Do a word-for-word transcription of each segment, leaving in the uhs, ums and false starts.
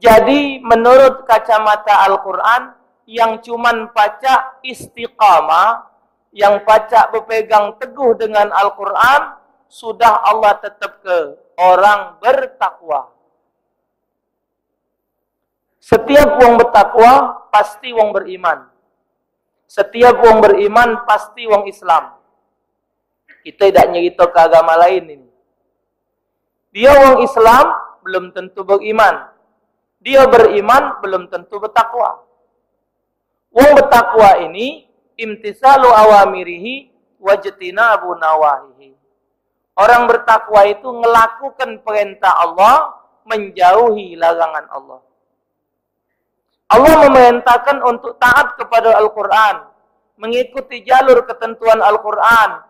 Jadi, menurut kacamata Al-Quran, yang cuman pacak istiqamah, yang pacak berpegang teguh dengan Al-Quran, sudah Allah tetap ke orang bertakwa. Setiap wong bertakwa, pasti wong beriman. Setiap wong beriman, pasti wong Islam. Kita tidak nyerita ke agama lain ini. Dia wong Islam, belum tentu beriman. Dia beriman, belum tentu bertakwa. Wong bertakwa ini imtisalu awamirihi wajtinabu nawahihi. Orang bertakwa itu ngelakukan perintah Allah, menjauhi larangan Allah. Allah memerintahkan untuk taat kepada Al-Quran, mengikuti jalur ketentuan Al-Quran,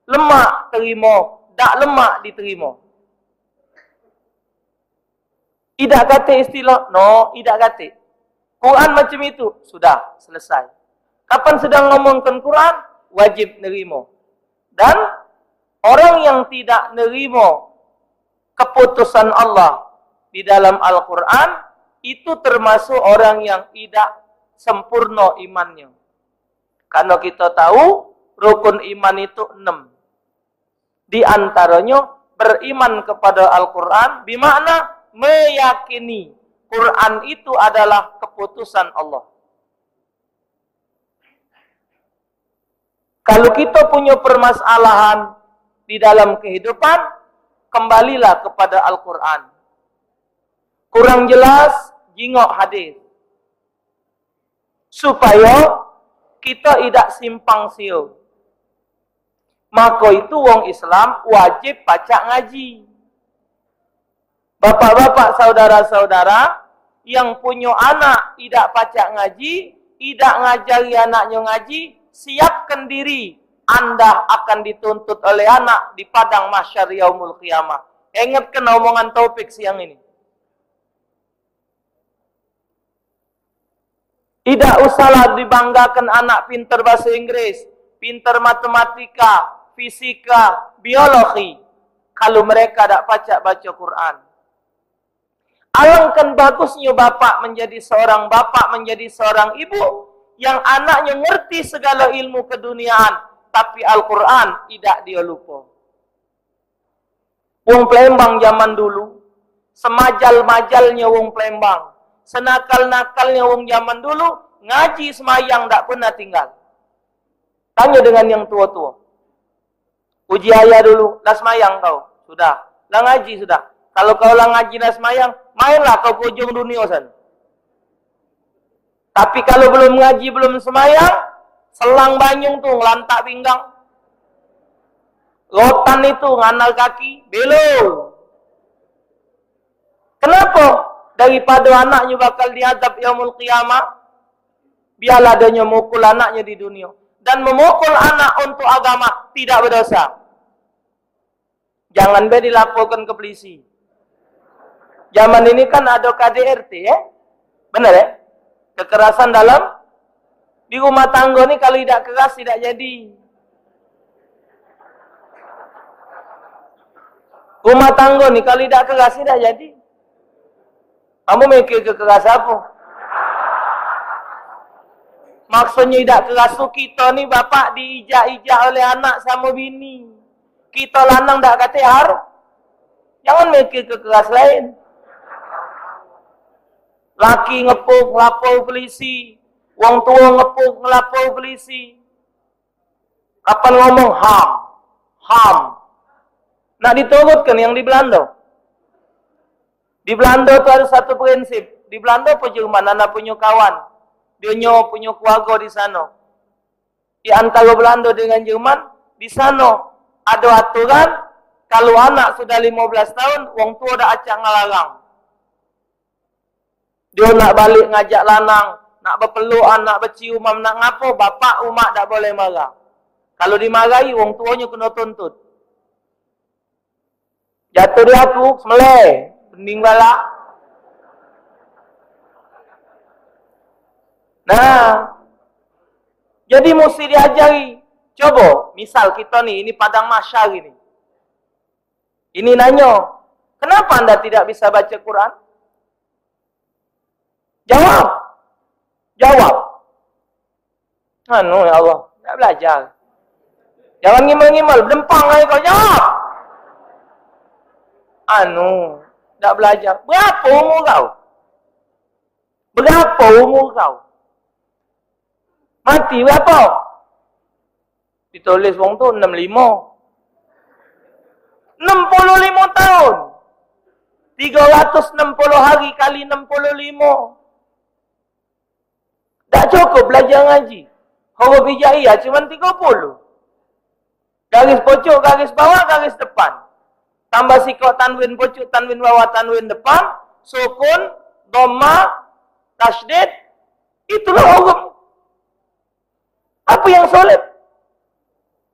lemak terima, dak lemak diterima. Idak katik istilah, no, idak katik. Quran macam itu, sudah, selesai. Kapan sedang ngomongkan Quran, wajib nerima. Dan orang yang tidak nerima keputusan Allah di dalam Al-Quran, itu termasuk orang yang idak sempurna imannya. Karena kita tahu, rukun iman itu enam. Di antaranya beriman kepada Al-Quran, bermakna meyakini Quran itu adalah keputusan Allah. Kalau kita punya permasalahan di dalam kehidupan, kembalilah kepada Al-Quran. Kurang jelas, jingok hadis. Supaya kita idak simpang siur. Maka itu wong Islam wajib pacak ngaji. Bapak-bapak, saudara-saudara, yang punya anak idak pacak ngaji, idak ngajari anaknya ngaji, siapkan diri, anda akan dituntut oleh anak di padang mahsyar yaumul qiyamah. Ingatkan omongan Taufik siang ini. Idak usahlah dibanggakan anak pinter bahasa Inggris, pinter matematika, fisika, biologi, kalau mereka dak pacak baca Quran. Alangkan bagusnya bapak menjadi seorang bapak, menjadi seorang ibu yang anaknya ngerti segala ilmu keduniaan, tapi Al-Quran idak dia lupa. Wong Palembang zaman dulu, semajal-majalnya wong Palembang, senakal-nakalnya wong zaman dulu, ngaji semayang dak pernah tinggal. Tanya dengan yang tua-tua. Uji ayah dulu, lah semayang kau? Sudah. Lah ngaji sudah. Kalau kau lah ngaji lah semayang, mainlah kau ke ujung dunia sana. Tapi kalau belum ngaji, belum semayang, selang banyung tu ngelantak pinggang. Rotan itu nganal kaki, belo. Kenapa? Daripada anaknya bakal diadab yaumul qiyamah, biarlah dia mukul anaknya di dunia. Dan memukul anak untuk agama tidak berdosa. Jangan be dilaporkan ke polisi. Zaman ini kan ada K D R T, ya? Benar, ya? Kekerasan dalam di rumah tangga ni kalau tidak keras tidak jadi. Rumah tangga ni kalau tidak keras tidak jadi. Kamu mikir ke keras apa? Maksudnya idak keras tu, kita ni bapak diijak-ijak oleh anak sama bini. Kita lanang dak katek har. Jangan mikir ke keras lain. Laki ngepuk ngelapor polisi, wong tua ngepuk ngelapor polisi. Kapan ngomong ham, ham. Nak diturutkan yang di Belanda. Di Belanda tu ada satu prinsip. Di Belanda apa Jerman, ana punyo kawan. Dia nyo punyo keluarga di sana. Di antara Belanda dengan Jerman, di sana ada aturan, kalau anak sudah lima belas tahun, wong tua dak acak ngelarang. Dia nak balik ngajak lanang, nak bepelukan, nak beciuman, nak ngapo, bapak umak dak boleh marah. Kalau dimarahi, wong tuonyo kena tuntut. Jatuh di aku, semeleh, pening bala. Nah, jadi mesti diajari. Coba, misal kita ni, ini padang mahsyar ini. Ini nanyo, kenapa anda tidak bisa baca Quran? Jawab. Jawab. Anu, ya Allah, dak belajar. Jangan ngimel-ngimel, bedempang ai kau, jawab. Anu, dak belajar. Berapo umur kau? Berapo umur kau? Mati berapo? Ditulis wong tu enam limo. Enam puluh limo taun. Tigo ratus enam puluh hari kali enam puluh limo. Dak cukup belajar ngaji. Huruf hijaiyah cuman tigo puluh. Garis pucuk, garis bawah, garis depan. Tambah sikok tanwin pucuk, tanwin bawah, tanwin depan, sukun, dhammah, tasydid. Itulah huruf. Apa yang sulit?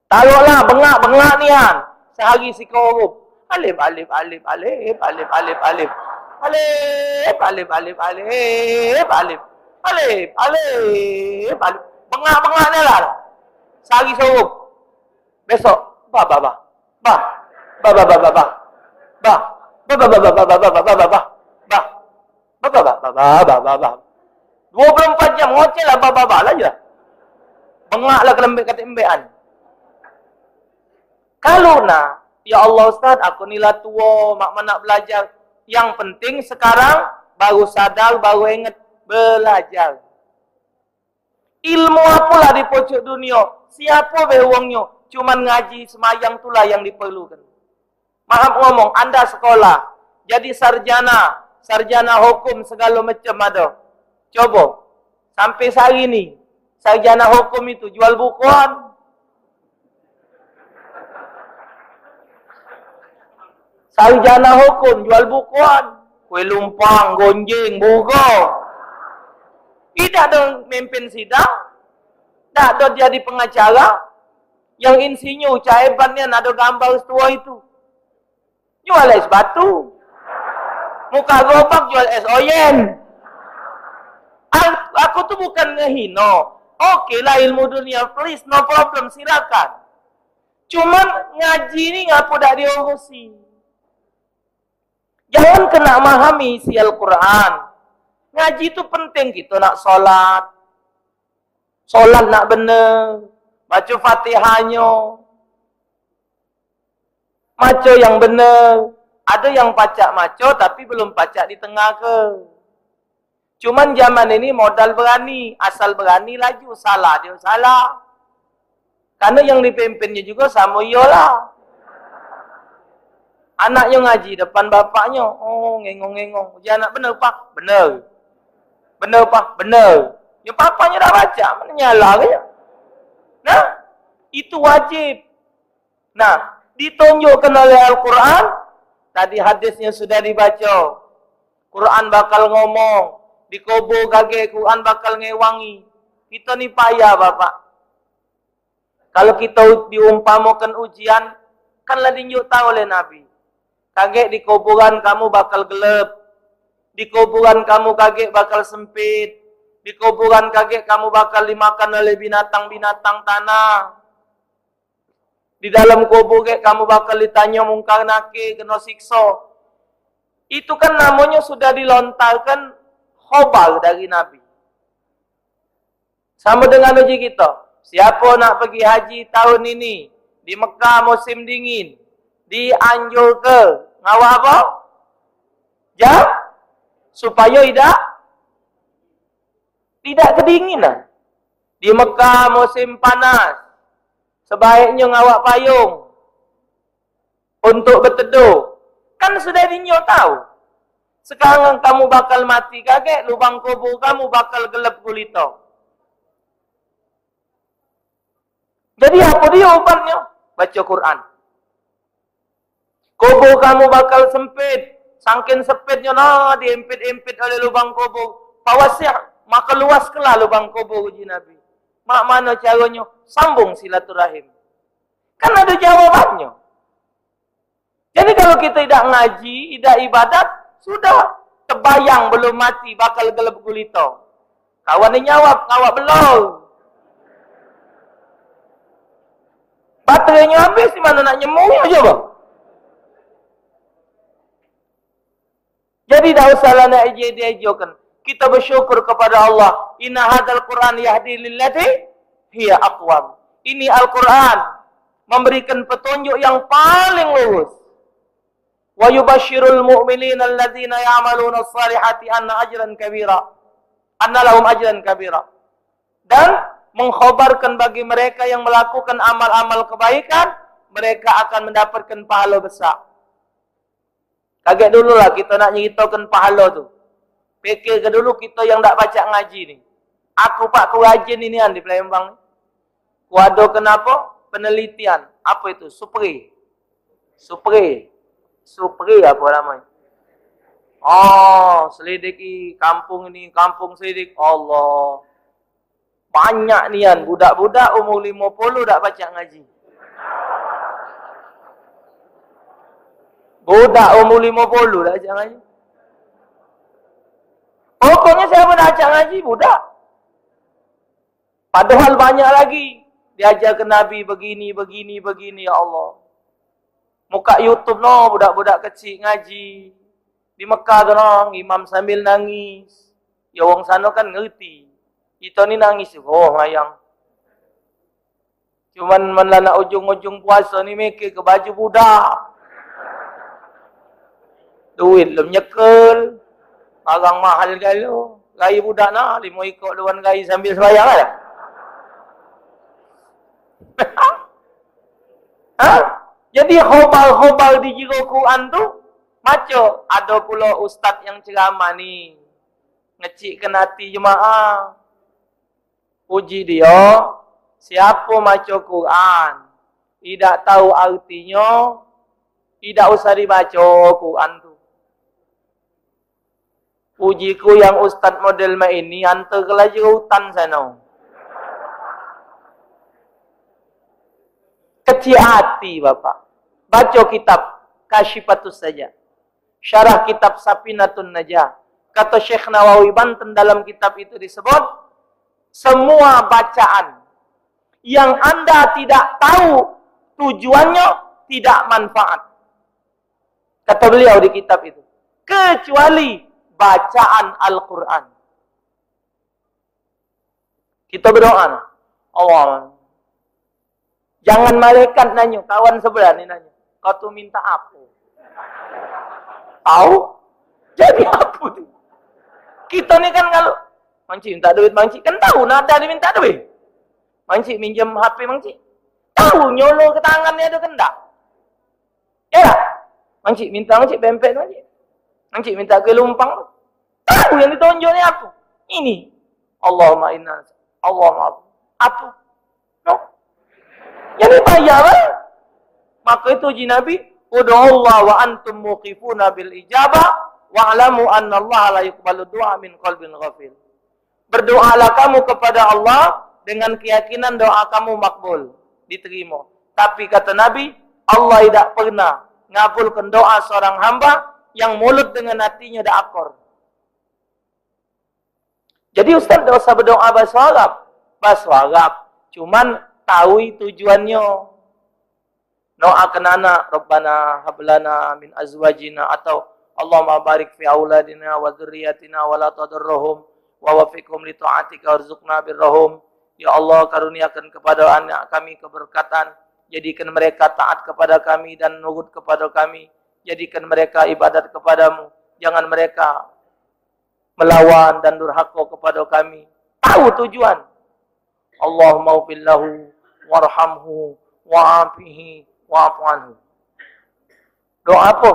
Taruhlah bengak-bengak nian. Sehari sikok huruf. Alif, alif, alif, alif, alif, alif, alif. Alif, alif, alif, alif, alif. Alif, alif, alif. Bengak-bengak nian lah. Sehari sehuruf. Besok, ba, ba, ba. Ba. Ba, ba, ba, ba, ba. Ba. Ba, ba, ba, ba, ba, ba, ba, ba, ba, ba. Ba. Ba, ba, ba, ba, ba, ba, ba, ba. Dua puluh empat jam ngoceh lah, ba, ba, ba lah je. Bengak lah kelembek katik embekan. Kalu nah, "Ya Allah Ustaz, aku ni lah tuo, mak manak belajar." Yang penting sekarang baru sadar, baru inget, belajar. Ilmu apolah di pucuk dunio? Siapo be wongnyo? Cuman ngaji semayang tulah yang diperlukan. Maaf ngomong, anda sekolah, jadi sarjana, sarjana hukum segalo macam ado. Cobo, sampe sehari ni, sarjana hukum itu jual bukuan. Sarjana hukum jual bukuan. Kue lumpang, gonjeng, bugo. Idak ado mimpin sidang. Dak ado jadi pengacara. Yang insinyur, cak hebat nian, ado gambar setua itu. Jual es batu. Muka gerobak jual es oyen. Aku tu bukan ngehino. Oke lah ilmu dunia, please, no problem, silakan. Cuman ngaji ni ngapo dak diurusi? Jangan kena mahami isi Al-Quran. Ngaji tu penting, kito nak solat. Solat nak bener. Baco Fatihahnyo. Maco yang bener. Ado yang pacak maco tapi belum pacak ditengahke. Cuman zaman ini modal berani, asal berani laju, salah dio salah. Karena yang dipimpinnya juga samo iyolah. Anaknyo ngaji depan bapaknyo, oh, ngengong-ngengong. Uji anak, "Bener, Pak?" "Bener." "Bener, Pak?" "Bener." Ya, papanya dah baca, mana nyala ke? Nah, itu wajib. Nah, ditunjukkan oleh Al-Quran, tadi hadisnya sudah dibaca. Quran bakal ngomong, dikubur kagek, Quran bakal ngewangi. Kita ni payah, Bapak. Kalau kita u-, diumpamakan ujian, kan lah dinjuk tahu oleh Nabi. Kagek di kuburan kamu bakal gelap. Di kuburan kamu kagek bakal sempit. Di kuburan kagek kamu bakal dimakan oleh binatang-binatang tanah. Di dalam kubur gek kamu bakal ditanyo Mungkar Nakir, keno sikso. Itu kan namonyo sudah dilontarkan khobar dari Nabi. Samo dengan uji kito. Siapo nak pergi haji tahun ini di Mekah musim dingin, dianjurke ngawak apo? Jam, supayo idak, idak kedinginan. Di Mekah musim panas, sebaiknyo ngawak payung untuk beteduh. Kan sudah dinyo tahu. Sekarang kamu bakal mati kagek, lubang kubur kamu bakal gelap gulito. Jadi apo dio ubatnyo? Baco Quran. Kubur kamu bakal sempit. Sangkin sepitnyo, nah, diimpit-impit oleh lubang kubur. Fawasi', maka luaskanlah lubang kubur, uji Nabi. Mak mano caronyo? Sambung silaturahim. Kan ado jawabannyo. Jadi kalau kita idak ngaji, idak ibadat, sudah tebayang belum mati bakal gelap gulito. Kawan ni nyawab, ngawak belum. Baterai nyo habis, di mano nak nyembuhnyo coba? Jadi dak usahlah nak eje-ejekan. Kita bersyukur kepada Allah. Inna hadzal Qur'an yahdi lillati hiya aqwam. Ini Al-Quran memberikan petunjuk yang paling lurus. Wa yubashshirul mu'minina alladzina ya'maluna shalihati anna ajran kabira. Anna lahum ajran kabira. Dan mengkhabarkan bagi mereka yang melakukan amal-amal kebaikan, mereka akan mendapatkan pahala besar. Kagek dulu lah kita nak nyeritakan pahala tu. Pikir ke dulu kita yang dak pacak ngaji ni. Aku pak ku rajin ini an di Palembang ni. Ku ada kenapa? Penelitian. Apa itu? Supri. Supri. Supri apa namanya? Oh, selidiki kampung ini, kampung selidik. Allah. Banyak nian budak-budak umur lima puluh dak pacak ngaji. Budak umur lima puluh dak pacak ngaji. Pokoknya siapa dak pacak ngaji, budak. Padahal banyak lagi diajarkan Nabi begini, begini, begini, ya Allah. Muka YouTube no budak-budak kecil ngaji. Di Mekah tu no, imam sambil nangis. Ya wong sano kan ngerti. Kita ni nangis, oh mayang. Cuman men la nak ujung-ujung puasa ni mikir ke baju budak. Duit lum nyekel. Barang mahal galo. Gai budak nah, limo ikok dewan gai sambil sembahyang lah. Ha? Jadi khobal-khobal di jero Quran tu maco. Ado pulo ustaz yang ceramah ni ngecikkan hati jemaah. Uji dio, siapo maco Quran idak tau artinyo, idak usah dibaco Quran tu. Ujiku yang ustaz model mak ini, antar ke laju hutan sano. Kecil hati, Bapak. Baco kitab Kasyifatus Saja. Syarah kitab Safinatun Najah. Kata Syekh Nawawi Banten dalam kitab itu disebut, semua bacaan yang anda tidak tahu tujuannya tidak manfaat. Kata beliau di kitab itu, kecuali bacaan Al-Quran. Kita berdoa, nah. Allah. Jangan malaikat nanyo, kawan sebelah ni nanyo, kau tu minta apa? Tahu? Jadi apa tu? Kita ni kan kalau, Mancik minta duit, Mancik kan tahu nada dia minta duit. Mancik minjem H P Mancik. Tahu nyolo ke tangan dia ada kendak. Ya lah. Mancik minta Mancik pempek Mancik. Mancik minta ke lumpang. Tahu yang ditonjol ni apa? Ini. Allahumma inna. Allahumma apa? Apa? No. Jadi payah lah. Maka itu uji Nabi, "Ud'ullaha wa antum muqifuna bil ijabah, wa'lamu annallaha la yuqbalu du'a min qalbin ghafil." Berdoalah kamu kepada Allah dengan keyakinan doa kamu makbul, diterima. Tapi kata Nabi, Allah tidak pernah ngabulkan doa seorang hamba yang mulut dengan hatinya dak akor. Jadi ustaz dak usah berdoa bahasa Arab. Bahasa Arab. Cuman tahu tujuannya. Doakan anak, "Rabbana hab lana min azwajina," atau "Allahumma barik fi auladina wa dzurriyyatina wa la tadurruhum wa waffiqhum li taatika warzuqna birrahum." Ya Allah, karuniakan kepada anak kami keberkatan, jadikan mereka taat kepada kami dan nurut kepada kami, jadikan mereka ibadat kepadamu, jangan mereka melawan dan durhaka kepada kami. Tahu tujuan. Allahumma ufil lahu warhamhu wa'afihi wa'fu anhu. Doa apa?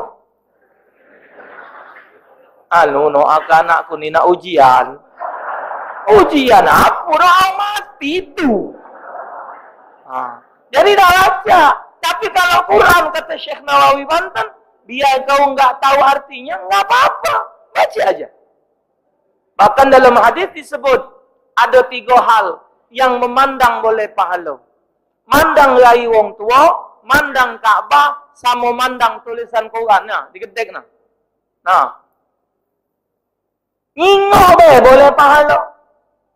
Anu, doakan anakku ni nak ujian. Ujian apa? Doa mati tu. Ha. Jadi dah baca. Tapi kalau Quran, kata Syekh Nawawi Banten, biar kau nggak tahu artinya, nggak apa-apa. Baca aja. Bahkan dalam hadis disebut, ada tiga hal yang memandang boleh pahala. Mandang rai wong tua, mandang Ka'bah, sama mandang tulisan Quran. Nah, digedek nah. Nah. Ngingok be boleh pahala.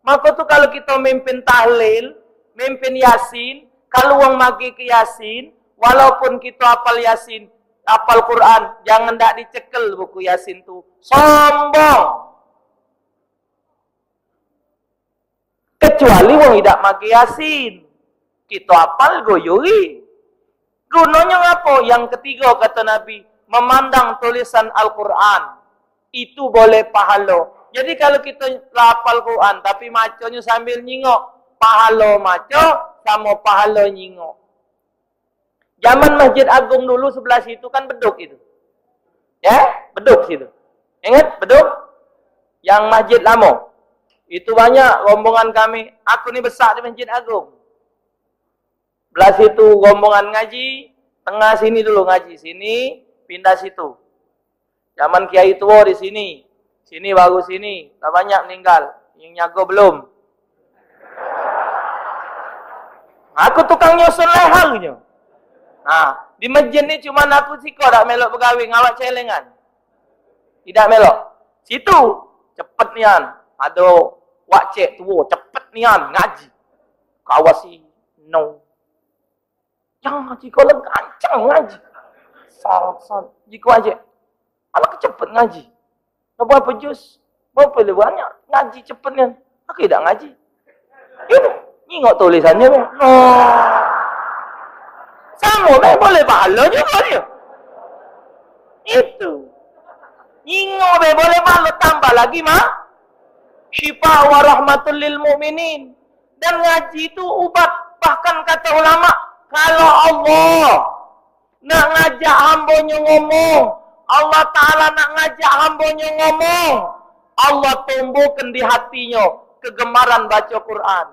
Maka tu kalau kita mimpin tahlil, mimpin Yasin, kalau wong magi ke Yasin, walaupun kita apal Yasin, apal Quran, jangan dak dicekel buku Yasin tu. Sombong. Kecuali wong idak make Yasin. Kito apal goyoi. Gunonyo ngapo? Yang ketigo, kata Nabi, memandang tulisan Al-Quran. Itu boleh pahalo. Jadi, kalau kito la apal Quran, tapi maconyo sambil nyingok, pahalo maco samo pahalo nyingok. Zaman Masjid Agung dulu sebelah situ kan beduk itu. Ya, beduk situ. Ingat beduk? Yang masjid lamo. Itu banyak rombongan kami. Aku ni besak di Masjid Agung. Belah situ rombongan ngaji, tengah sini dulu ngaji, sini pindah situ. Zaman kiai tuo di sini, sini baru sini, lah banyak meninggal. Yang nyago belum. Aku tukang nyusun leher nyo. Nah, di masjid ni cuman aku siko dak melok begawe ngawak celengan. Idak melok. Situ cepet nian. Ado wak cek tuo cepet nian ngaji. Kawasi no. Yang ngaji kau lagi kancang ngaji. Sal, sal. Jiko aja. Anak cepet ngaji. Dah berapa juz? Berapa le banyak? Ngaji cepet nian. Aku idak ngaji. Ini nyingok tulisannya be. No. Samo be boleh pahala juga dia. Itu. Nyingok be boleh pahala tambah lagi mah. Syifa wa rahmatul lil mukminin. Dan ngaji itu ubat. Bahkan kata ulama, kalau Allah nak ngajak hambonyo ngomong, Allah Ta'ala nak ngajak hambonyo ngomong, Allah tumbuhkan di hatinyo kegemaran baca Quran.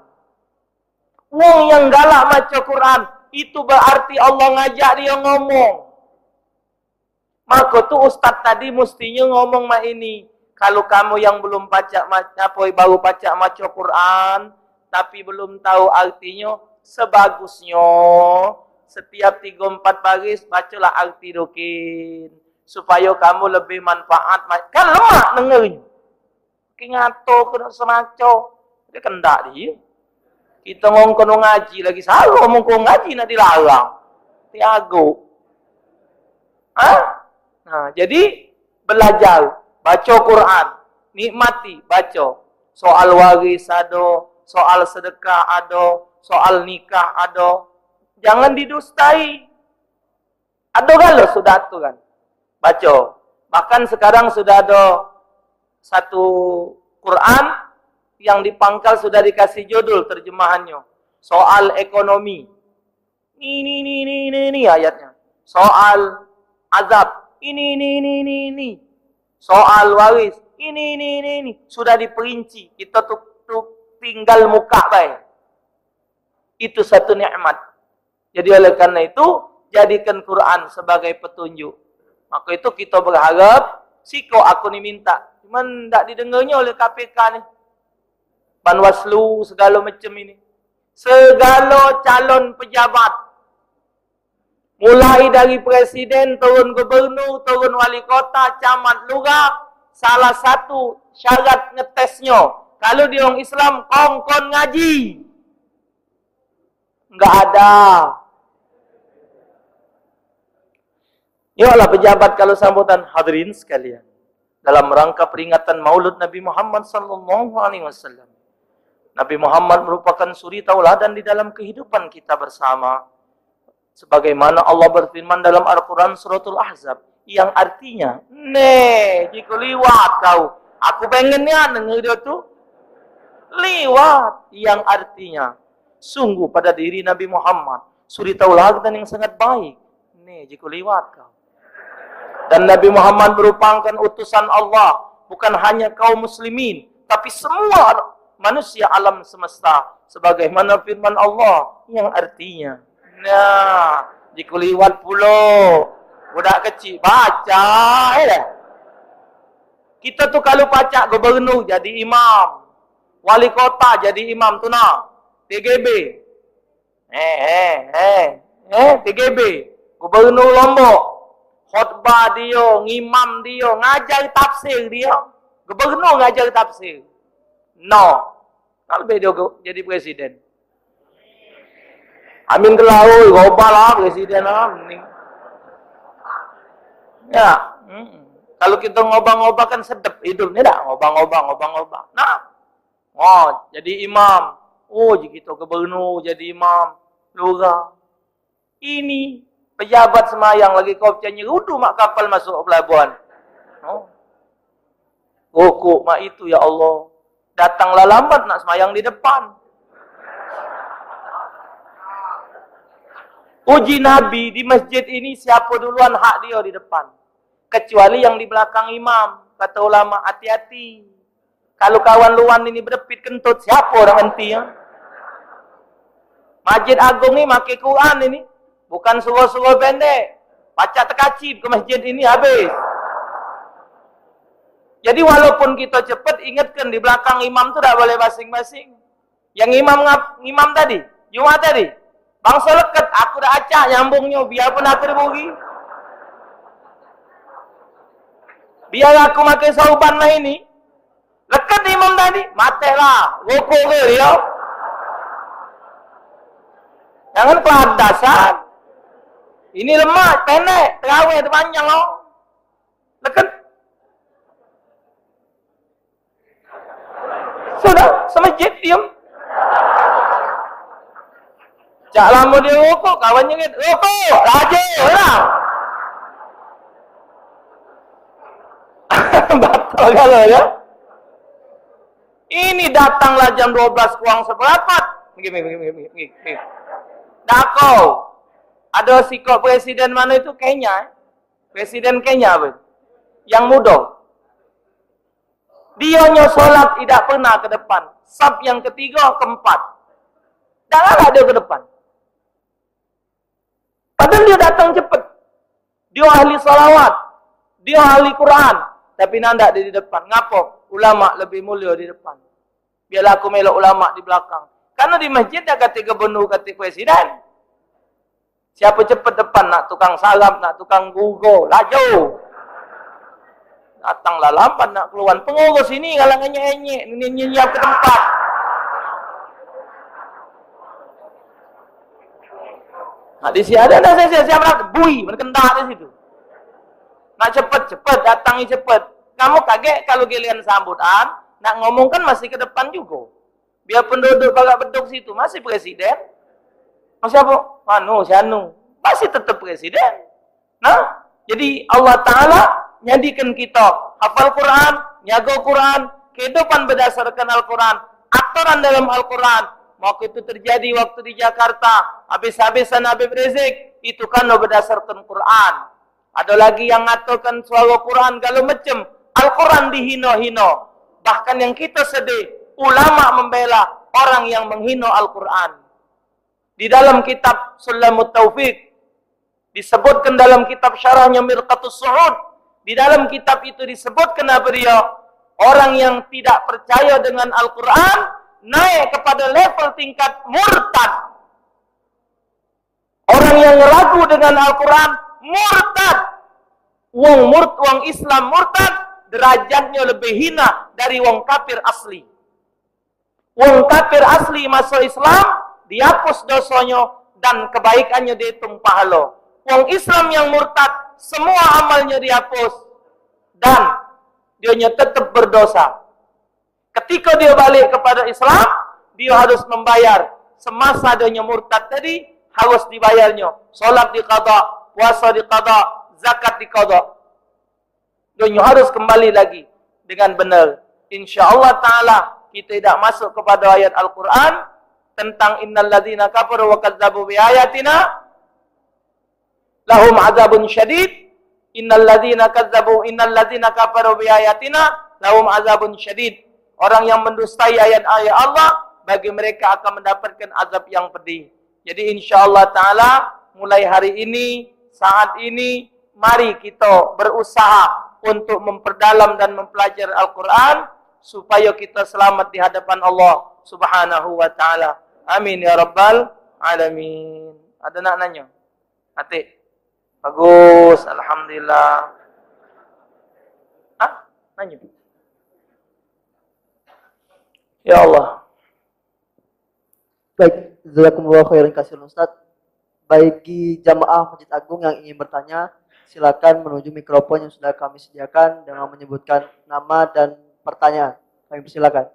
Wong yang galak baca Quran, itu berarti Allah ngajak dia ngomong. Maka tu ustaz tadi mestinya ngomong mak ini. Kalau kamu yang belum pacak ma-, apa, baru pacak maca Quran, tapi belum tahu artinyo, sebagusnyo setiap tigo empat baris bacalah arti dokin, supaya kamu lebih manfaat. Ma-, kan lemak dengernyo. Ki ngato ke nak semaco. Dia kendak dia. Kita ngongkon ngaji lagi. Salah ngongkon ngaji nak dilarang. Tiago. Ha? Nah, jadi belajar. Baca Quran. Nikmati. Baca. Soal waris ado. Soal sedekah ado. Soal nikah ado. Jangan didustai. Ado galo sudah tu kan. Baco. Bahkan sekarang sudah ado satu Quran yang di pangkal sudah dikasih judul terjemahannyo. Soal ekonomi. Ni, ni, ni, ni, ni, ni ayatnya. Soal azab. Ini, ini, ini, ini, ini. Soal waris. Ini, ini, ini, ini. Sudah diperinci. Kita tu, tu tinggal muka bae. Itu satu nikmat. Jadi oleh karena itu, jadikan Quran sebagai petunjuk. Maka itu kita berharap, siko aku ni minta. Cuman ndak didengarnya oleh K P K ni. Banwaslu, segala macam ini. Segala calon pejabat. Mulai dari presiden, turun gubernur, turun wali kota, camat, lurah, salah satu syarat ngetesnya. Kalau dia orang Islam, kongkon ngaji. Enggak ada. Yolah pejabat kalau sambutan, hadirin sekalian. Dalam rangka peringatan Maulud Nabi Muhammad sallallahu alaihi wasallam. Nabi Muhammad merupakan suri tauladan di dalam kehidupan kita bersama. Sebagaimana Allah berfirman dalam Al-Quran suratul Ahzab, yang artinya, "Neh, jiko liwat kau, aku pengen nian denger dia tu." Liwat, yang artinya, sungguh pada diri Nabi Muhammad suri tauladan yang sangat baik. Neh, jiko liwat kau. Dan Nabi Muhammad merupakan utusan Allah, bukan hanya kaum muslimin, tapi semua manusia alam semesta. Sebagaimana firman Allah yang artinya, nah, jiko liwat pulo. Budak kecil, baca, eh. Kita tu kalau pacak gubernur jadi imam, wali kota jadi imam tu nah, T G B. Eh, eh, eh, eh, T G B, Gubernur Lombok, khotbah dio, ngimam dio, ngajar tafsir dio. Gubernur ngajar tafsir. No. Nak lebih dio gu-, jadi presiden. Amin ke laut, gobal lah presiden lah, mending. Ya, mm-mm. Kalau kita ngobah-ngobah kan sedap hidup ni dak? Ngobah-ngobah, ngobah-ngobah. Nah, oh, jadi imam, Oh, jadi kita gubernur, jadi imam, lurah. Ini pejabat semayang lagi kau pecah nyerudu mak kapal masuk pelabuhan. Oh. Rokok mak itu, ya Allah. Datanglah lambat nak semayang di depan. Uji Nabi di masjid ini, siapa duluan hak dia di depan. Kecuali yang di belakang imam. Kata ulama, hati-hati. Kalau kawan luan ini bedepit kentut, siapa orang enti, ya? Masjid Agung ni makai Quran ini. Bukan surau-surau pendek. Pacak tekacip ke masjid ini habis. Jadi walaupun kita cepet, ingatkan di belakang imam tu dak boleh basing-basing. Yang imam ngap, imam tadi, Jumat tadi. Bangsa leket, aku dah acak nyambungnyo, biarpun aku dibugi. Biar aku makai sauban lah ini. Leket imam tadi, matek lah, rokok ke dia. Jangan keladasan. Ini lemak, pendek, terawih tu panjang loh. Leket. Sudah, semejit diem. Cak lama dia rokok, kawan nyengit, "Rokok, laju lah." Batal kalau ya. Ini datanglah jam dua belas kurang seperempat. Gini, gini, gini, gini, gini. Dakau. Ada sikok presiden mana itu? Kenya, eh? Presiden Kenya apa itu? Yang muda. Dia nyo solat tidak pernah ke depan. Saf yang ketiga, keempat. Dak galak dia ke depan. Padahal dia datang cepet. Dia ahli salawat. Dia ahli Quran. Tapi nandak dia di depan. Ngapo? Ulama lebih mulia di depan. Biarlah aku melok ulama di belakang. Karena di masjid dah kata gubernur, kata presiden. Siapa cepet depan, nak tukang sarap, nak tukang gugo, laju. Datanglah lambat nak keluar. Pengurus ini kalau ngenyek-ngenyek, nyiap ke tempat. Nah, di sini ada, ada siap-siap lah, bui, berkendak di situ. Nak cepet-cepet, datangi cepet. Kamu kaget kalau giliran sambutan, nak ngomong kan masih ke depan juga. Biarpun duduk bagak beduk situ, masih presiden. Masih apa? Manu, si Anu. Masih tetap presiden. Nah, jadi Allah Ta'ala nyadikan kita hafal Quran, nyago Quran, kehidupan berdasarkan Al-Quran, aturan dalam Al-Quran. Waktu itu terjadi waktu di Jakarta, habis-habisan Habib Rizik, itu kan berdasarkan Quran. Ada lagi yang ngatakan suara Quran galo macam, Al-Quran dihino-hino. Bahkan yang kita sedih, ulama membela orang yang menghino Al-Quran. Di dalam kitab Sulamut Taufik, disebutkan dalam kitab syarahnya Mirqatus Su'ud, di dalam kitab itu disebutkan apa dia? Orang yang tidak percaya dengan Al-Quran naik kepada level tingkat murtad. Orang yang ragu dengan Al-Quran murtad. Wong murt, wong Islam murtad derajatnya lebih hina dari wong kafir asli. Wong kafir asli masuk Islam, dihapus dosanyo dan kebaikannya dihitung pahalo. Wong Islam yang murtad, semua amalnya dihapus dan dianya tetap berdosa. Ketika dia balik kepada Islam, dia harus membayar semasa dia murtad tadi, harus dibayarnya. Solat diqada, puasa diqada, zakat diqada. Dia harus kembali lagi dengan benar. Insya Allah Ta'ala, kita tidak masuk kepada ayat Al-Quran tentang innal ladzina kafaru wa kadzabu bi ayatina lahum adzabun syadid. Innal ladzina kadzabu, innal ladzina kafaru bi ayatina lahum adzabun syadid. Orang yang mendustai ayat-ayat Allah, bagi mereka akan mendapatkan azab yang pedih. Jadi insya Allah Ta'ala, mulai hari ini, saat ini, mari kita berusaha untuk memperdalam dan mempelajari Al-Quran supaya kita selamat di hadapan Allah Subhanahu wa Ta'ala. Amin ya Rabbal Alamin. Ada nak nanya? Atik. Bagus, Alhamdulillah. Hah? Nanya? Ya Allah. Baik, jazakumullah khairan kasiran Ustaz. Bagi jamaah Masjid Agung yang ingin bertanya, silakan menuju mikrofon yang sudah kami sediakan dengan menyebutkan nama dan pertanyaan. Kami persilakan.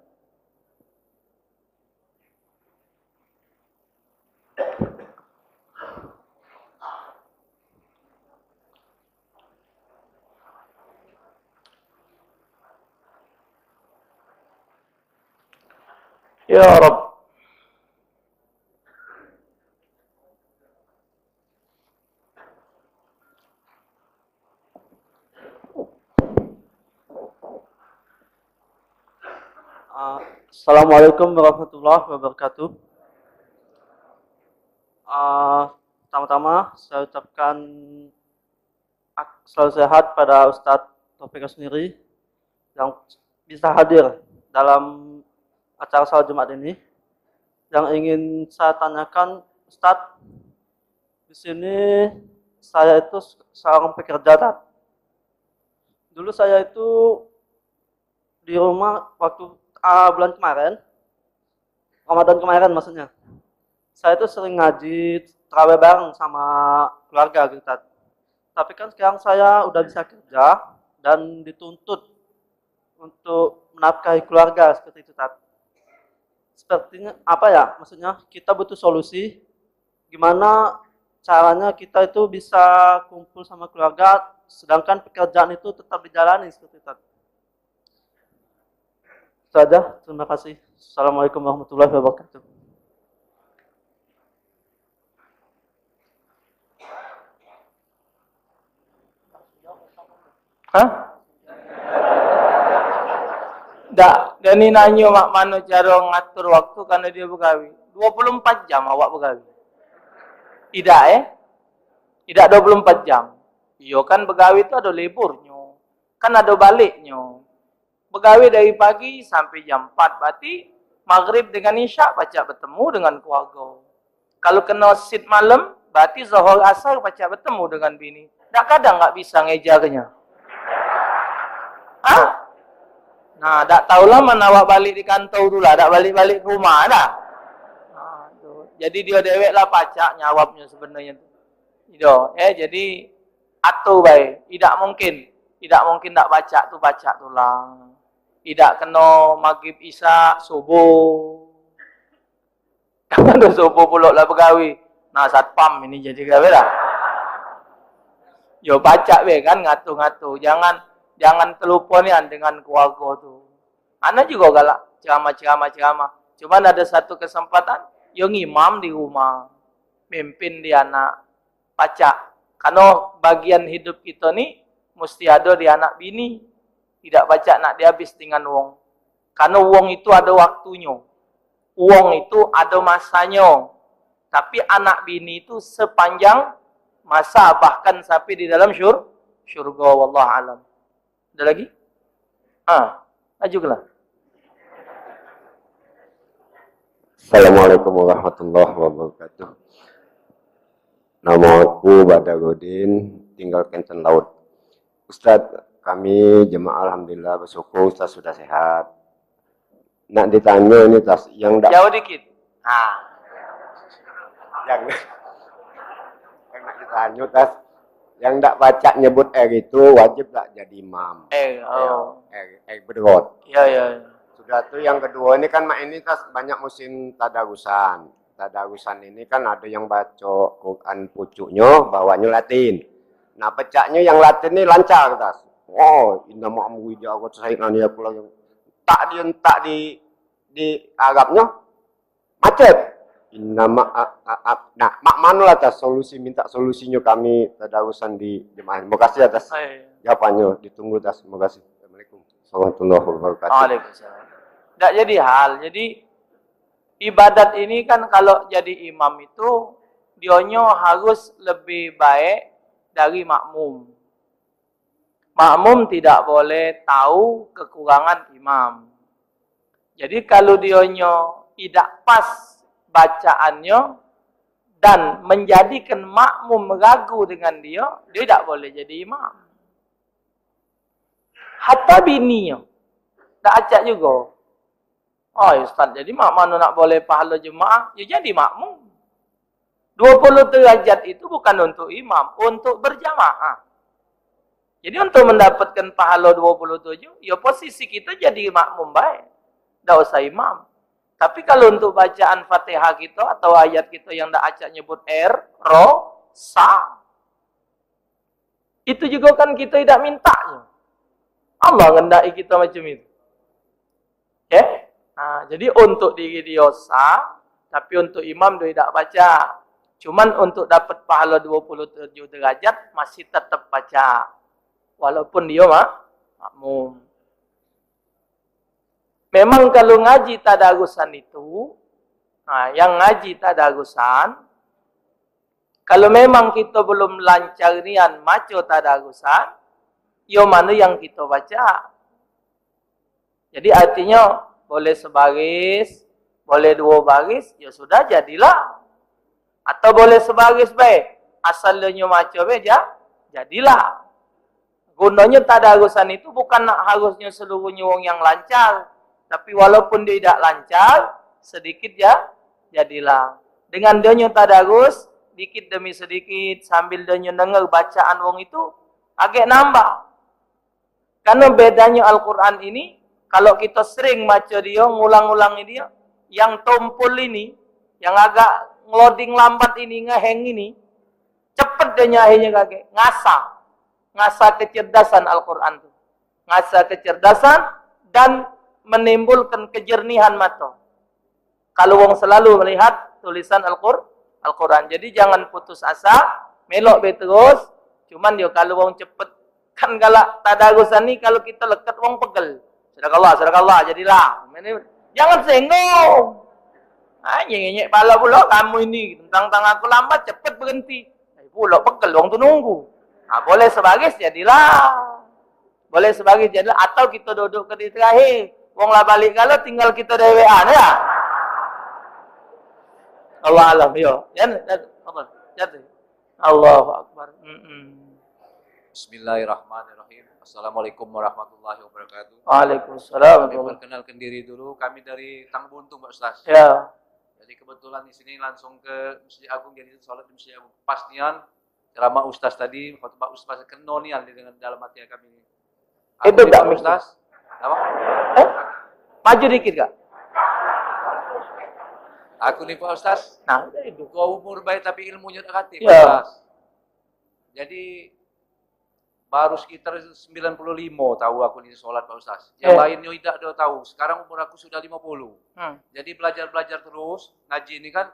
Ya Rabb. Ah, Assalamualaikum warahmatullahi wabarakatuh. Ah, pertama-tama, saya ucapkan ak- selalu sehat pada Ustadz Taufik sendiri yang bisa hadir dalam acara salat Jumat ini. Yang ingin saya tanyakan, Ustadz, di sini saya itu se- seorang pekerja, Tad. Dulu saya itu di rumah waktu, ah, bulan kemarin, Ramadan kemarin maksudnya, saya itu sering ngaji terawih bareng sama keluarga gitu, Tad. Tapi kan sekarang saya udah bisa kerja dan dituntut untuk menafkahi keluarga seperti itu, Tad. Sepertinya apa ya? Maksudnya kita butuh solusi gimana caranya kita itu bisa kumpul sama keluarga sedangkan pekerjaan itu tetap dijalani seperti itu, Tad. Itu aja. Terima kasih. Assalamualaikum warahmatullahi wabarakatuh. Hah? Dak, Dani nanyo mak mano caro ngatur waktu karena dia begawe. Dua puluh empat jam awak begawe. Idak, eh? Idak dua puluh empat jam. Iyo kan begawe tu ado liburnyo. Kan ado baliknyo. Begawe dari pagi sampai jam empat, berarti maghrib dengan isya pacak betemu dengan keluarga. Kalu keno shift malam, berarti Zohor Asar pacak betemu dengan bini. Dak kadang dak bisa ngejarnyo. Hah? Nah, dak tahulah mana awak balik di kantor tu lah, dak balik-balik ke rumah dah. Aduh. Jadi dia dewek lah pacak nyawabnyo sebenarnyo tu. Ido, eh, jadi atur bae. Idak mungkin, idak mungkin dak pacak tu pacak tulang. Idak keno maghrib isya subuh. Ado subuh pulok lah begawe. Nah, satpam ini jadi gawe lah. Yo pacak be kan ngatur-ngatur. Jangan jangan telupo nian dengan keluarga tu. Ana jugo galak ceramah, ceramah, ceramah. Cuman ado satu kesempatan, yo ngimam di rumah, mimpin di anak. Pacak. Kareno bagian hidup kito ni musti ado di anak bini. Idak pacak nak dihabis dengan wong. Kareno wong itu ado waktunyo. Wong itu ado masanyo. Tapi anak bini itu sepanjang masa, bahkan sampai di dalam syur, syurga. Wallahu alam. Ada lagi? Ah, ajukanlah. Assalamualaikum warahmatullahi wabarakatuh. Nama aku Badarudin, tinggal Kenten Laut. Ustaz, kami jemaah alhamdulillah bersyukur Ustaz sudah sehat. Nak ditanyo ini Tas, yang dak Jauh dikit. Ha. Yang, yang nak ditanyo Tas, yang dak pacak nyebut R itu wajib dak jadi imam? R, oh. R, R bederot. Ya, ya. Sudah tu yang kedua ini kan mak ini Tas banyak musim tadarusan. Tadarusan ini kan ada yang baca Quran pucuknyo, bawahnyo Latin. Nah, pecaknyo yang Latin ni lancar Tas. Oh, inna ma'amuri jago saya nanya aku lagi. Tak di tak di di Arabnyo macet. Inna ma a, a, a. Nah, mak mano lah Tas solusi, minta solusinyo kami tadarusan di jemaah. Terima kasih atas Hai. jawabannya. Ditunggu Tas. Terima kasih. Assalamualaikum warahmatullahi wabarakatuh. Waalaikumsalam. Dak jadi hal. Jadi ibadat ini kan kalau jadi imam itu dionyo harus lebih baik dari makmum. Makmum tidak boleh tahu kekurangan imam. Jadi kalau dionyo idak pas bacaannyo dan menjadikan makmum ragu dengan dio, dio idak boleh jadi imam. Hatta bininyo dak acak jugo. Oh, Ustaz, jadi mak mano nak boleh pahalo jemaah? Ya jadi makmum. Dua puluh derajat itu bukan untuk imam, untuk berjamaah. Jadi untuk mendapatkan pahalo dua puluh tujuh, ya posisi kita jadi makmum baik. Dak usah imam. Tapi kalau untuk bacaan Fatihah kita atau ayat kita yang dak acak nyebut R, ro, sa, itu juga kan kita tidak minta. Allah ngendaki kita macam itu. Eh? Nah, jadi untuk diri dio sah, tapi untuk imam dio idak pacak. Cuman untuk dapat pahala dua puluh tujuh derajat masih tetap pacak. Walaupun dio mak, makmum. Memang kalau ngaji tadarusan itu, nah, yang ngaji tadarusan, kalau memang kita belum lancar nian maco tadarusan, yo mana yang kita baca. Jadi artinya boleh sebaris, boleh dua baris, ya sudah jadilah. Atau boleh sebaris bae, asal dia nyo maco bae ja, jadilah. Gunanya tadarusan itu bukan nak harusnya seluruhnya wong yang lancar, tapi walaupun dia tidak lancar, sedikit ya jadilah. Dengan dia nyo tadarus, dikit demi sedikit, sambil dia nyo dengar bacaan wong itu, agak nambah. Karena bedanya Al-Quran ini, kalau kita sering maco dia, ngulang-ulang dia, yang tompol ini, yang agak ngeloding lambat ini, ngeheng ini, cepet dia nyo akhirnya kagek, ngasah, ngasah kecerdasan Al-Quran tu, ngasah kecerdasan dan menimbulkan kejernihan mata. Kalau wong selalu melihat tulisan Al-Qur-, Al-Quran. Jadi jangan putus asa, melok be terus. Cuman yo kalau wong cepet, kan galak tadarusan ni kalau kita leket wong pegel. Sadaqallah, sadaqallah, jadilah. Ini jangan sengong. Ah, nyengek pala pula kamu ini. Tentang-tentang aku lambat, cepet berhenti. Eh, pula pegel wong tu nunggu. Ah, boleh sebaris, jadilah. Boleh sebaris jadilah. Atau kita duduk ke di terakhir. Wong lah balik galo, tinggal kita dewean, ya. Allah alam, yo. Ya, ya, apa? Jatuh. Allahu Akbar. Mm-mm. Bismillahirrahmanirrahim. Assalamualaikum warahmatullahi wabarakatuh. Waalaikumsalam. Kami perkenalkan diri dulu. Kami dari Tangbuntung, Pak Ustaz. Ya. Jadi kebetulan di sini langsung ke Masjid Agung, jadi sholat di Masjid Agung. Pas nian ceramah Ustaz tadi, khutbah Ustaz keno nian dengan dalam hati kami. Itu dak mesti. Ustaz. Apa? Eh? Maju dikit, Kak. Aku ni, Pak Ustaz. Nah, itu. Tua umur baik tapi ilmunya dak katik, ya, Pak Ustaz. Jadi, baru sekitar sembilan puluh lima tahu aku ni sholat, Pak Ustaz. Yang, eh, lainnya tidak ada tahu. Sekarang umur aku sudah lima puluh. Hmm. Jadi, belajar-belajar terus, ngaji ni kan,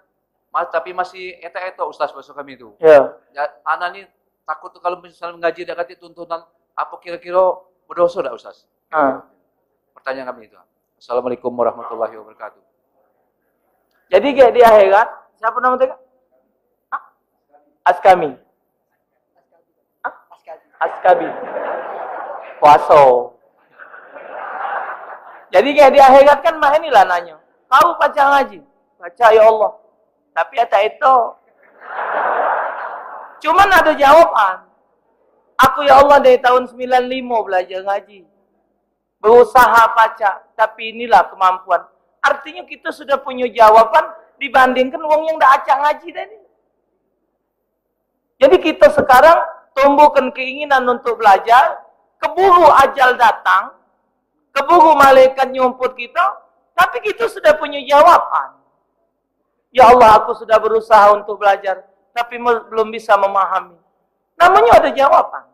mas, tapi masih etok-etok, Ustaz, bahasa kami tu. Ya. Ya, anak ni takut tu kalau misalnya ngaji dak katik tuntunan, apa kira-kira berdosa dak, Ustaz? Ah. Pertanyaan kami itu. Assalamualaikum warahmatullahi wabarakatuh. Jadi, kayak di akhirat, siapa nama tu, Kak? Hah? Askami. Hah? Askabi. Puaso. Jadi, kayak di akhirat kan, mah inilah nanya. Kau baca ngaji? Baca, ya Allah. Tapi kata itu. Cuman ada jawaban. Aku, ya Allah, dari tahun sembilan lima belajar ngaji. Berusaha pacak, tapi inilah kemampuan. Artinya kita sudah punya jawaban dibandingkan wong yang dak acak ngaji tadi. Jadi kita sekarang tumbuhkan keinginan untuk belajar, keburu ajal datang, keburu malaikat nyumput kita, tapi kita sudah punya jawaban. Ya Allah, aku sudah berusaha untuk belajar, tapi me-, belum bisa memahami. Namanya ada jawaban.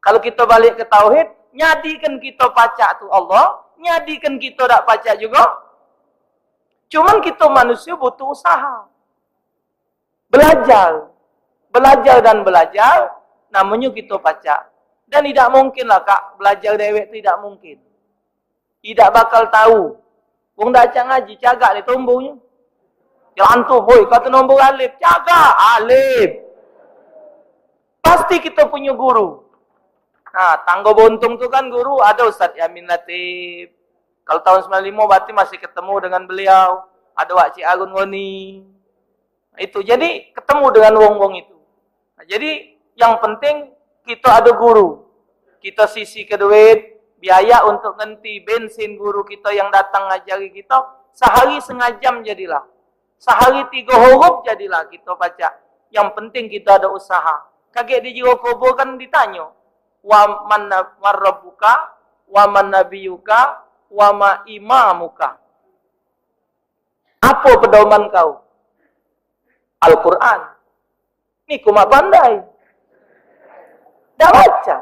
Kalau kita balik ke tauhid, nyadikan kita pacak tu Allah, nyadikan kita dak pacak juga. Cuman kita manusia butuh usaha. Belajar. Belajar dan belajar, namanya kita pacak. Dan tidak mungkin lah, Kak, belajar dewek tu tidak mungkin. Idak bakal tahu. Wong dak acak ngaji, cagak ni tombongnyo. Jalan tu, hoi, kata nombor alif, cagak, alif. Pasti kita punya guru. Nah, Tangga Buntung tu kan guru, ada Ustaz Yamin Latif. Kalau tahun sembilan lima berarti masih ketemu dengan beliau. Ada Wak Cik Arun Goni. Itu, jadi ketemu dengan wong-wong itu. Nah, jadi yang penting kita ada guru. Kita sisihke duit, biaya untuk ngenti bensin guru kita yang datang ngajari kita, sehari setengah jam jadilah. Sehari tiga huruf jadilah kita pacak. Yang penting kita ada usaha. Kagek di jero kubur kan ditanyo, "Wa man nab-, man rabbuka, wa man nabiyuka, wa ma imamuka." Apa pedoman kau? Al-Quran. Ni ku mak pandai. Dah baca.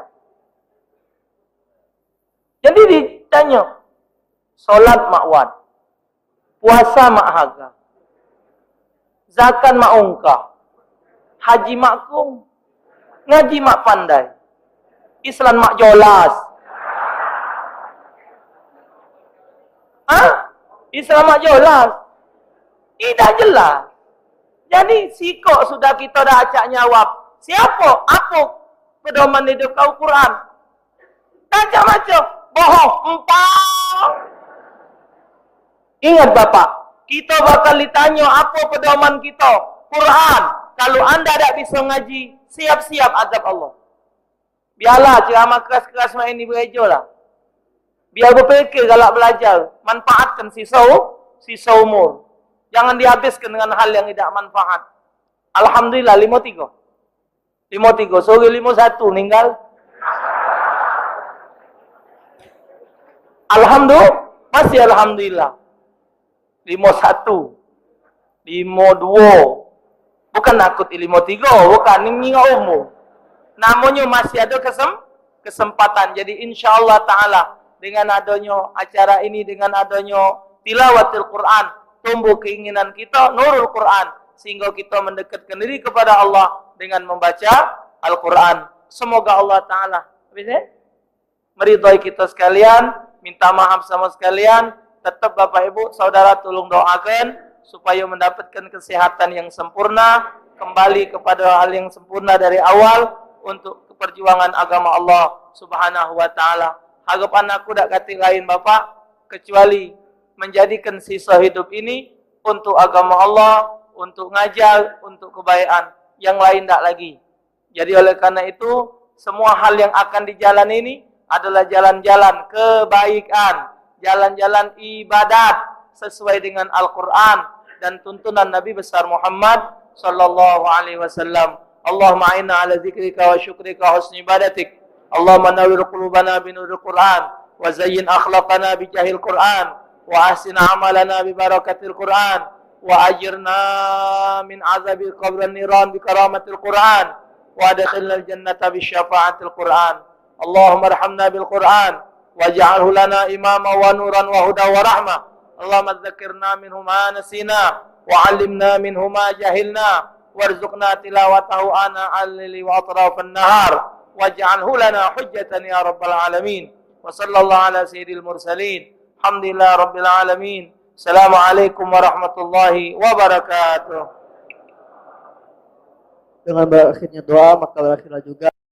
Jadi ditanya, solat mak wan. Puasa mak haga. Zakat mak ungkah. Haji mak kung. Ngaji mak pandai. Islam mak jolas. Hah? Islam mak jolas. Idak jelas. Jadi sikok sudah kita dah acak nyawab. Siapa? Apa pedoman hidup kau? Quran. Macam-macam. Bohong. Empang. Ingat Bapak, kita bakal ditanya apa pedoman kita. Quran. Kalau anda dak bisa ngaji, siap-siap azab Allah. Biarlah ceramah keras-keras mak ini berejo lah. Biar berpikir galak belajar, manfaatkan sisa, sisa umur. Jangan dihabiskan dengan hal yang tidak manfaat. Alhamdulillah, lima tiga. Lima tiga, sorry, lima satu ninggal. Alhamdulillah, masih alhamdulillah. Lima satu, lima dua. Bukan nakut lima tiga, bukan, ni ngingat umur. Namanya masih ada kesem-, kesempatan. Jadi, insya Allah Ta'ala, dengan adanya acara ini, dengan adanya tilawatil Quran, tumbuh keinginan kita nurul Quran, sehingga kita mendekatkan diri kepada Allah dengan membaca Al-Quran. Semoga Allah Ta'ala, apa sih? Meridai kita sekalian, minta maaf sama sekalian, tetap Bapak Ibu, saudara tolong doakan supaya mendapatkan kesehatan yang sempurna, kembali kepada hal yang sempurna dari awal untuk keperjuangan agama Allah Subhanahu wa Ta'ala. Harapan aku dak katik lain, Bapak, kecuali menjadikan sisa hidup ini untuk agama Allah, untuk ngajar, untuk kebaikan. Yang lain dak lagi. Jadi, oleh karena itu, semua hal yang akan dijalani ini adalah jalan-jalan kebaikan, jalan-jalan ibadat sesuai dengan Al-Quran dan tuntunan Nabi besar Muhammad sallallahu alaihi wasallam. Allahumma a'inna ala zikrika wa syukrika wa husni ibadatik. Allahumma nawwir qulubana bi nuril Quran, wa zayyin akhlaqana bi jahil Quran, wa ahsin amalana bi barakatil Quran, wa ajirna min azabil qabr wan niran bi karamatil Quran, wa adkhilnal jannata bi syafaatil Quran. Allahumma arhamna bil Quran, waj'alhu lana imama wa nuran wa huda wa rahmah. Allahumma dzakkirna minhu ma nasina, wa 'allimna minhu ma jahilna, warzuqna tilawatahu ana al-laili wa atrafan nahar, waj'alhu lana hujjatan ya rabbal alamin. Wa sallallahu ala sayyidil mursalin. Alhamdulillah rabbil alamin. Assalamualaikum warahmatullahi wabarakatuh. Dengan berakhirnya doa, maka berakhirlah juga